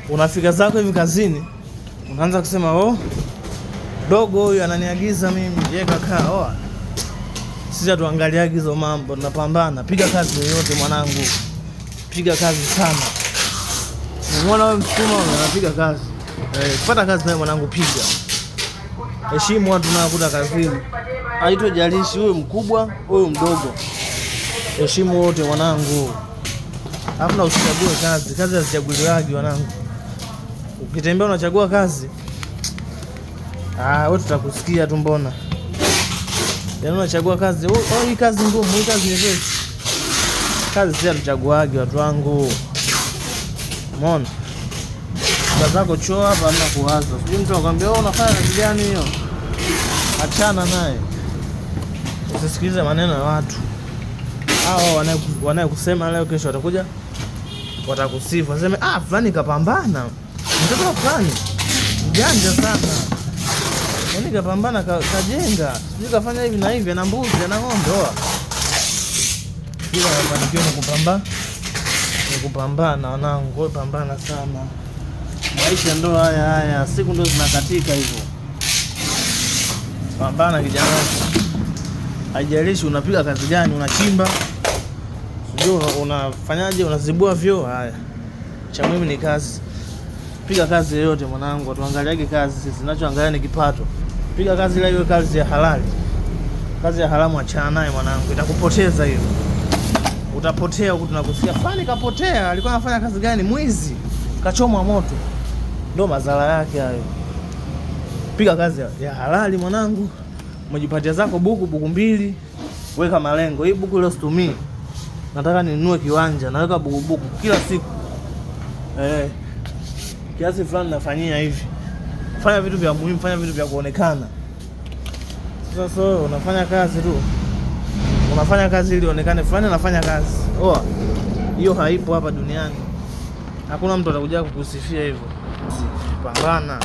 Unafika zako hivi kazini, unaanza kusema, "Oh, dogo huyu ananiagiza mimi." Je, kaka, oa. Sisi hatuangaliagi hizo mambo, tunapambana. Piga kazi yoyote mwanangu, piga kazi sana. Umeona wewe Msukuma anapiga kazi. Eh, pata kazi naye mwanangu, piga. Heshimu watu unaokuta kazini, haitojalishi huyu mkubwa huyu mdogo, heshimu wote mwanangu. Alafu na usichague kazi, kazi hazichaguliwagi mwanangu. Ukitembea unachagua kazi, ah, wewe tutakusikia tu mbona. Yaani unachagua kazi, oh, hii kazi ngumu, hii kazi nyepesi. Kazi si hatuchaguagi watu wangu. Umeona? Kazi zako choo hapa hamna kuwaza. Sijui mtu akwambia, "Oh, unafanya kazi gani hiyo?" Achana naye. Usisikilize maneno ya watu. Hao wanayekusema leo, kesho watakuja watakusifu, waseme, "Ah, fulani kapambana, mtoto wa fulani mjanja sana, yaani kapambana, kajenga, sijui kafanya hivi na hivi, ana mbuzi, ana ng'ombe." Oa, kila mafanikio ni kupamba, ni kupambana wanangu, wewe pambana sana. Maisha ndo haya haya, siku ndo zinakatika hivyo. Pambana kijana, haijalishi unapiga kazi gani, unachimba, sijui unafanyaje, unazibua vyoo. Haya, cha muhimu ni kazi. Piga kazi yoyote mwanangu, tuangaliage kazi sisi, tunachoangalia ni kipato. Piga kazi ile iwe kazi ya halali. Kazi ya haramu achana naye mwanangu, itakupoteza hiyo. Utapotea huku, tunakusikia fulani kapotea, alikuwa anafanya kazi gani? Mwizi, kachomwa moto. Ndio madhara yake hayo. Piga kazi ya halali mwanangu, umejipatia zako buku buku mbili, weka malengo. Hii buku leo situmii, nataka ninunue kiwanja, naweka buku buku kila siku, kiasi fulani nafanyia hivi. Fanya vitu vya muhimu, fanya vitu vya kuonekana. Sasa so, unafanya kazi tu, unafanya kazi ili onekane fulani anafanya kazi. Oa, hiyo haipo hapa duniani. Hakuna mtu atakuja kukusifia hivyo. Pambana.